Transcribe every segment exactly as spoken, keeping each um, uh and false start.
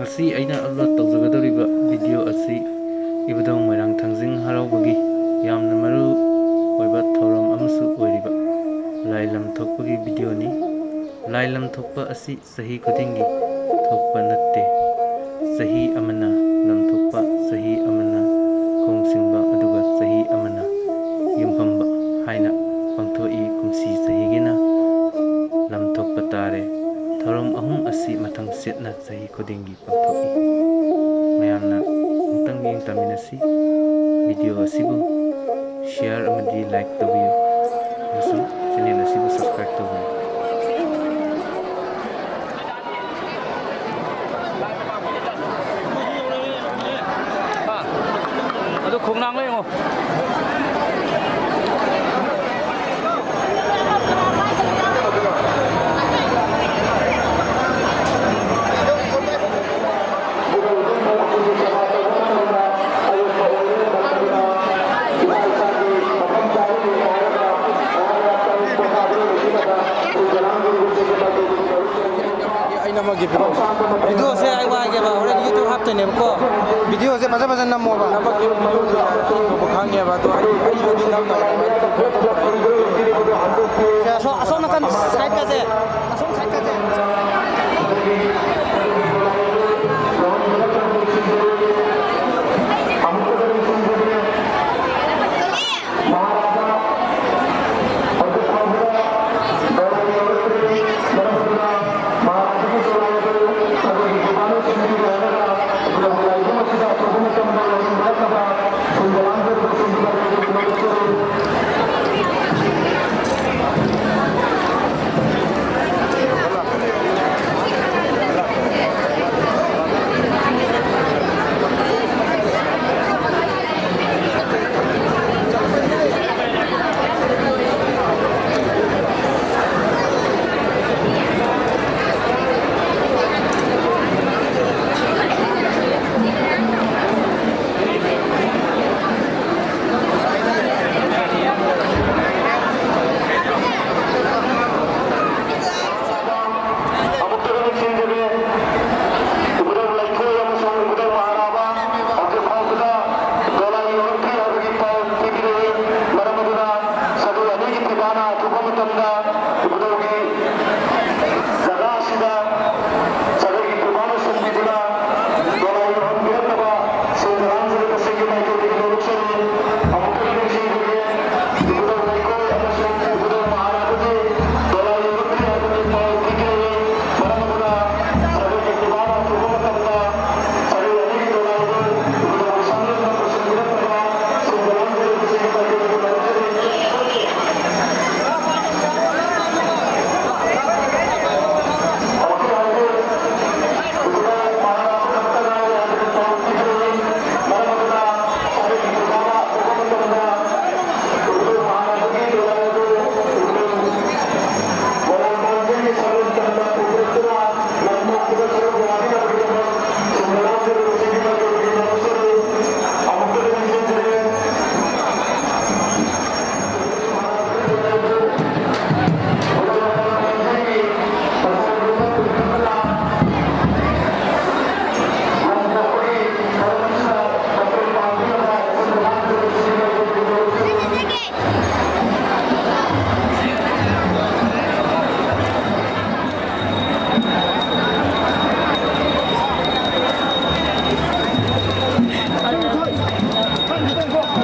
ꯉꯁꯤ ꯑꯩꯅ upload ꯇꯧꯖꯒꯗꯧꯔꯤꯕ video ꯑꯁꯤ ꯏꯕꯨꯙꯧ ꯃꯣꯏꯔꯥꯡ ꯊꯥꯡꯖꯤꯡ ꯍꯔꯥꯎꯕꯒꯤ ꯌꯥꯝꯅ ꯃꯔꯨ ꯑꯣꯏꯕ ꯊꯧꯔꯝ ꯑꯃꯁꯨ ꯑꯣꯏꯔꯤꯕ ꯂꯥꯏ ꯂꯝ ꯊꯣꯛꯄꯒꯤ ꯚꯤꯗꯤꯑꯣꯅꯤ꯫ ꯂꯥꯏ ꯂꯝ ꯊꯣꯛꯄ ꯑꯁꯤ ꯆꯍꯤ ꯈꯨꯗꯤꯡꯒꯤ ꯊꯣꯛꯄ ꯅꯠꯇꯦ꯫ ꯆꯍꯤ ꯑꯃꯅ ꯂꯝ ꯊꯣꯛꯄ, ꯆꯍꯤ ꯑꯃꯅ ꯈꯣꯡ ꯁꯤꯡꯕ, ꯑꯗꯨꯒ ꯆꯍꯤ ꯑꯃꯅ ꯌꯨꯝꯐꯝꯕ ꯍꯥꯏꯅ ꯄꯥꯡꯊꯣꯛꯏ꯫ ꯀꯨꯝꯁꯤ ꯆꯍꯤꯒꯤꯅ ꯂꯝ ꯊꯣꯛꯄ ꯇꯥꯔꯦ꯫ ꯊꯧꯔꯝ ꯑꯍꯨꯝ ꯑꯁꯤ ꯃꯊꯪ ꯁꯤꯠꯅ ꯆꯍꯤ ꯈꯨꯗꯤꯡꯒꯤ ꯄꯥꯡꯊꯣꯛꯏ꯫ ꯃꯌꯥꯝꯅ ꯑꯃꯨꯛꯇꯪ ꯃꯤꯠꯌꯦꯡ ꯇꯥꯃꯤꯟꯅꯁꯤ꯫ ꯚꯤꯗꯤꯑꯣ ꯑꯁꯤꯕꯨ ꯁꯤꯌꯥꯔ ꯑꯃꯗꯤ ꯂꯥꯏꯛ ꯇꯧꯕꯤꯌꯨ ꯑꯃꯁꯨꯡ ꯆꯦꯅꯦꯜ ꯑꯁꯤꯕꯨ ꯁꯕꯁꯀ꯭ꯔꯥꯏꯕ ꯇꯧꯕꯤꯌꯨ꯫ ꯑꯗꯨ ꯈꯣꯡꯅꯥꯡ ꯂꯩꯔꯣ꯫ ꯑꯩ ꯅꯝꯃꯛꯀꯦ ꯄꯤꯔꯛꯑꯣ꯫ ꯚꯤꯗꯤꯑꯣꯁꯦ ꯑꯩ ꯋꯥꯏꯒꯦꯕ, ꯍꯣꯔꯦꯟ YouTube ꯍꯥꯞꯇꯣꯏꯅꯦꯕꯀꯣ꯫ ꯚꯤꯗꯤꯑꯣꯁꯦ ꯐꯖ ꯐꯖꯅ ꯅꯝꯃꯣꯕ꯫ ꯅꯝꯃꯛꯀꯦ, ꯚꯤꯗꯤꯑꯣꯗꯣ ꯌꯥꯔꯦ, ꯑꯩ ꯇꯧꯕ ꯈꯪꯉꯦꯕ, ꯑꯗꯣ ꯑꯩ, ꯑꯩ ꯑꯗꯨ ꯅꯝꯗꯧꯅꯦꯕ, ꯑꯩ ꯁꯦ, ꯑꯁꯣꯝ, ꯑꯁꯣꯝ ꯅꯥꯀꯟ ꯁꯥꯏꯠꯀꯁꯦ, ꯑꯁꯣꯝ ꯁꯥꯏꯠꯀꯁꯦ꯫ ꯈꯨꯗꯧꯒꯤ ꯖꯒꯥ ꯑꯁꯤꯗ ꯁꯥꯒꯩꯒꯤ ꯐꯨꯡꯒꯥ ꯂꯣꯏꯁꯤꯟꯕꯤꯗꯨꯅ ꯗꯣꯂꯥꯏ ꯌꯧꯍꯟꯕꯤꯔꯛꯅꯕ ꯁꯤꯟ ꯂꯥꯡꯖꯔꯤꯕꯁꯤꯡꯒꯤ ꯃꯥꯏꯀꯩꯗꯒꯤ ꯅꯣꯂꯨꯛꯆꯔꯤ꯫ ꯑꯃꯨꯛꯇꯪ ꯅꯤꯡꯁꯤꯡꯖꯒꯦ, ꯏꯕꯨꯙꯧ ꯂꯩꯀꯣꯜ ꯑꯃꯁꯨꯡ ꯏꯕꯨꯙꯧ ꯃꯍꯥꯔꯥꯖꯒꯤ ꯗꯣꯂꯥꯏ ꯌꯧꯔꯛꯇ꯭ꯔꯤ ꯍꯥꯏꯕꯒꯤ ꯄꯥꯎ ꯄꯤꯈꯤꯔꯦ꯫ ꯃꯔꯝ ꯑꯗꯨꯅ ꯁꯥꯒꯩꯒꯤ ꯐꯨꯡꯒꯥ ꯂꯥꯟꯊꯣꯛꯄ ꯃꯇꯝꯗ ꯁꯥꯒꯩ ꯑꯅꯤꯒꯤ ꯗꯣꯂꯥꯏꯗꯨ ꯏꯕꯨꯙꯧꯒꯤ ꯁꯪꯂꯦꯟꯗ ꯄꯨꯁꯤꯟꯕꯤꯔꯛꯅꯕ ꯁꯤꯟ ꯂꯥꯡꯖꯔꯤꯕꯁꯤꯡꯒꯤ ꯃꯥꯏꯀꯩꯗꯒꯤ ꯅꯣꯂꯨꯛꯆꯔꯤ꯫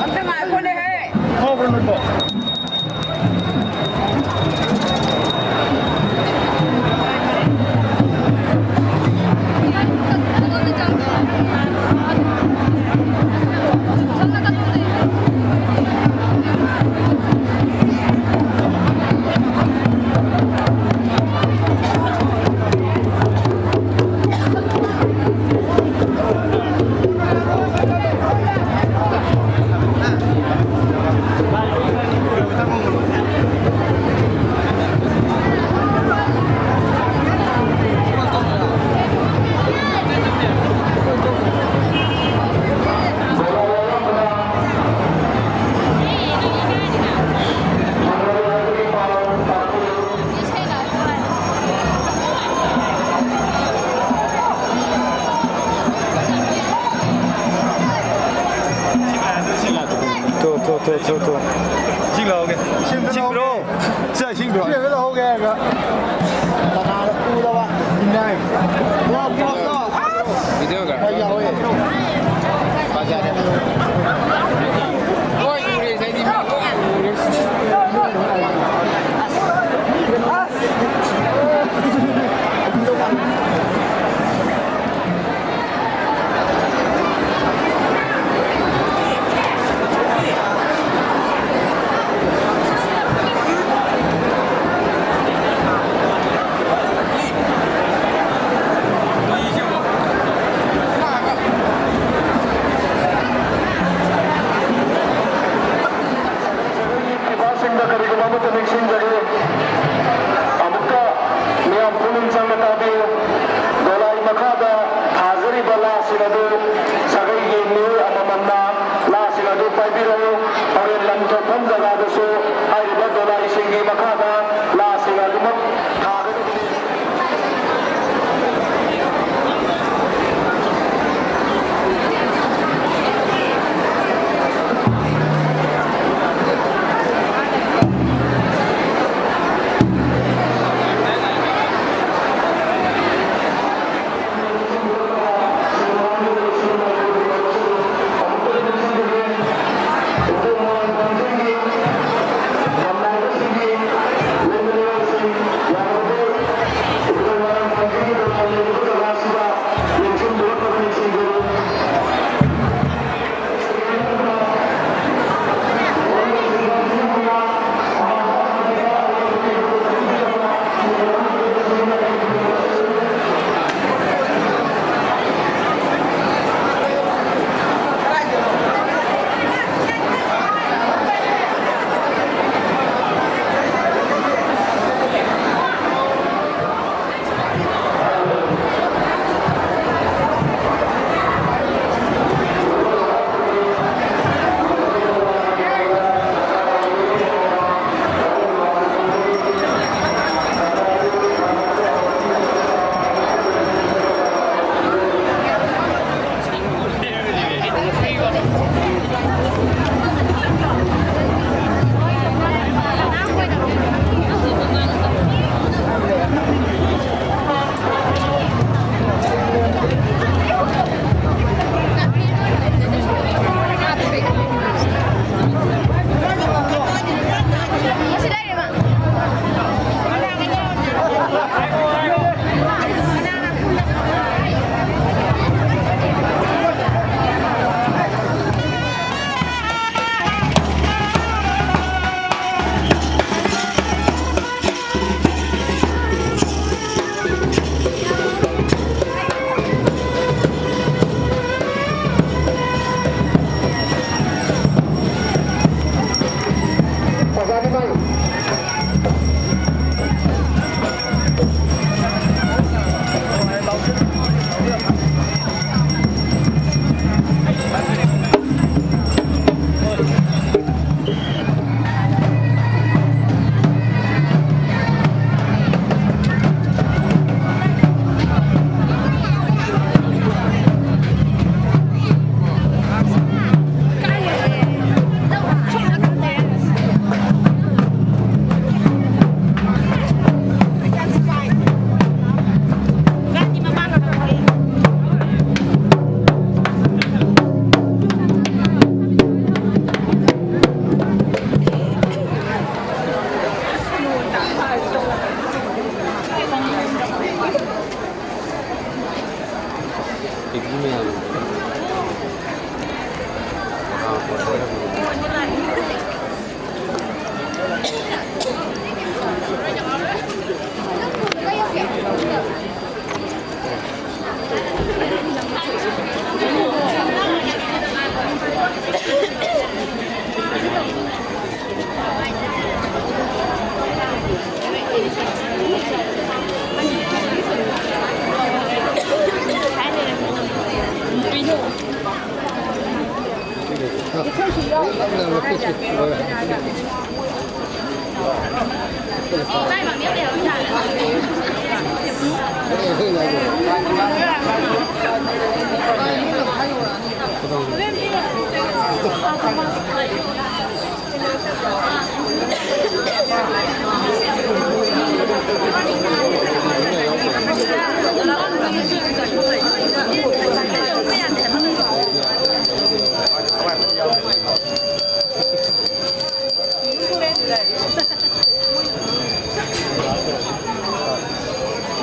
ꯑꯝꯇ ꯉꯥꯏꯈꯣꯅꯦꯍꯦ꯫ ꯊꯣ, ꯊꯣ, ꯊꯣ, ꯊꯣ, ꯊꯣ꯫ ꯏꯁꯤꯡ ꯂꯧꯍꯧꯒꯦ꯫ ꯏꯁꯤꯡ ꯄꯤꯔꯛꯑꯣ꯫ ꯁꯤ ꯏꯁꯤꯡ ꯄꯤꯔꯛꯑꯣ꯫ ꯏꯁꯤꯡ ꯑꯝꯇ ꯂꯧꯍꯧꯒꯦ꯫ ꯀꯅꯥꯅ ꯎꯗꯕ? ꯏꯅꯥꯏ꯫ ꯋꯥ, ꯋꯥ, ꯋꯥ꯫ ꯚꯤꯗꯤꯑꯣꯒ? ꯑꯩ ꯌꯥꯎꯋꯦ꯫ ꯐꯖꯔꯦ꯫ ꯂꯣꯏ ꯎꯔꯦ, ꯑꯩꯗꯤ ꯃꯤ ꯂꯣꯏ ꯎꯔꯦ꯫ ꯁꯤꯡꯗ ꯀꯔꯤꯒꯨꯝꯕ ꯑꯃꯠꯇ ꯅꯤꯡꯁꯤꯡꯖꯒꯦ꯫ ꯑꯃꯨꯛꯀ ꯃꯤꯌꯥꯝ ꯄꯨꯛꯅꯤꯡ ꯆꯪꯅ ꯇꯥꯕꯤꯌꯨ꯫ ꯗꯣꯂꯥꯏ ꯃꯈꯥꯗ ꯊꯥꯖꯔꯤꯕ ꯂꯥꯁꯤꯡ ꯑꯗꯨ ꯁꯥꯒꯩꯒꯤ ꯃꯤꯑꯣꯏ ꯑꯃꯃꯝꯅ ꯂꯥꯁꯤꯡ ꯑꯗꯨ ꯄꯥꯏꯕꯤꯔꯛꯎ꯫ ꯍꯣꯔꯦꯟ ꯂꯪ ꯊꯣꯛꯐꯝ ꯖꯒꯥꯗꯁꯨ ꯍꯥꯏꯔꯤꯕ ꯗꯣꯂꯥꯏꯁꯤꯡꯒꯤ ꯃꯈꯥꯗ ꯂꯥꯁꯤꯡ ꯑꯗꯨꯃꯛ ꯊꯥꯒꯗꯕꯅꯤ꯫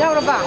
ꯌꯥꯎꯔꯕ?